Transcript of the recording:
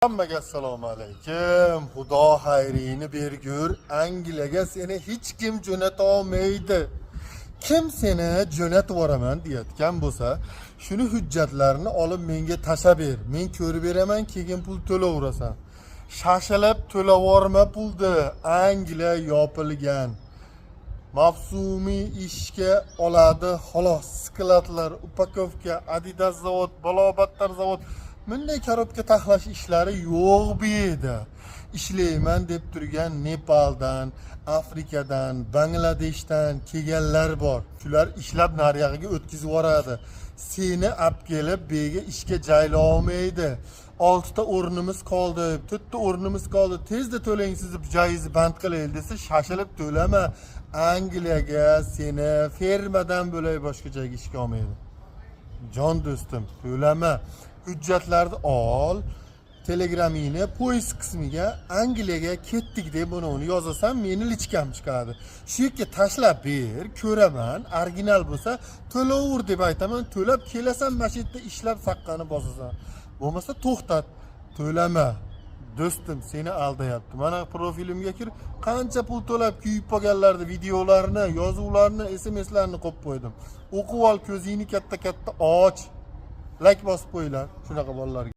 Hammaga assalomu alaykum. Xudo xayringni bergur. Angliyaga seni hech kim jo'nata olmaydi. Kim seni jo'natib yuboraman deyotgan bo'lsa, shuni hujjatlarini olib menga tashlab ber. Men ko'rib beraman, keyin pul to'layverasan. Shashilib to'lavorma pulni. Angliya yopilgan. Mavsumiy ishga oladi xolos. Склад lar, упаковка, Adidas zavod, balobattar zavod. Bunday коробка taxlash ishlari yo'q bu yerda. Ishlayman deb turgan Nepaldan, Afrikadan, Bangladeshdan kelganlar bor. Shular ishlab nariyog'iga o'tkazib yuboradi. Seni olib kelib bu yerga ishga joylay olmaydi. 6 ta o'rnimiz qoldi, 4 ta o'rnimiz qoldi. Tezda to'lang, sizni joyingizni band qilaylik desa, shashilib to'lama. Angliyaga seni fermadan bo'lak boshqa joyga ishga olmaydi. Jon do'stim, to'lama. Hujjatlarni ol, Telegramingni поиск qismiga "Angliyaga ketdik" deb buni uni yozasan, meni личка m chiqadi. Shu yerga tashlab ber, ko'raman, original bo'lsa to'laver deb aytaman, to'lab kelasan, mana shu yerda ishlab saqqani bosasan. Bo'lmasa to'xtat, to'lama. Do'stim, seni aldayapti. Mana profilimga kir, qancha pul to'lab kuyib qolganlarni videolarini, yozuvlarini, SMSlarni qo'yib qo'ydim. O'qib ol, ko'zingni katta katta och. Layk bosib qo'yinglar shunaqa bolalarga.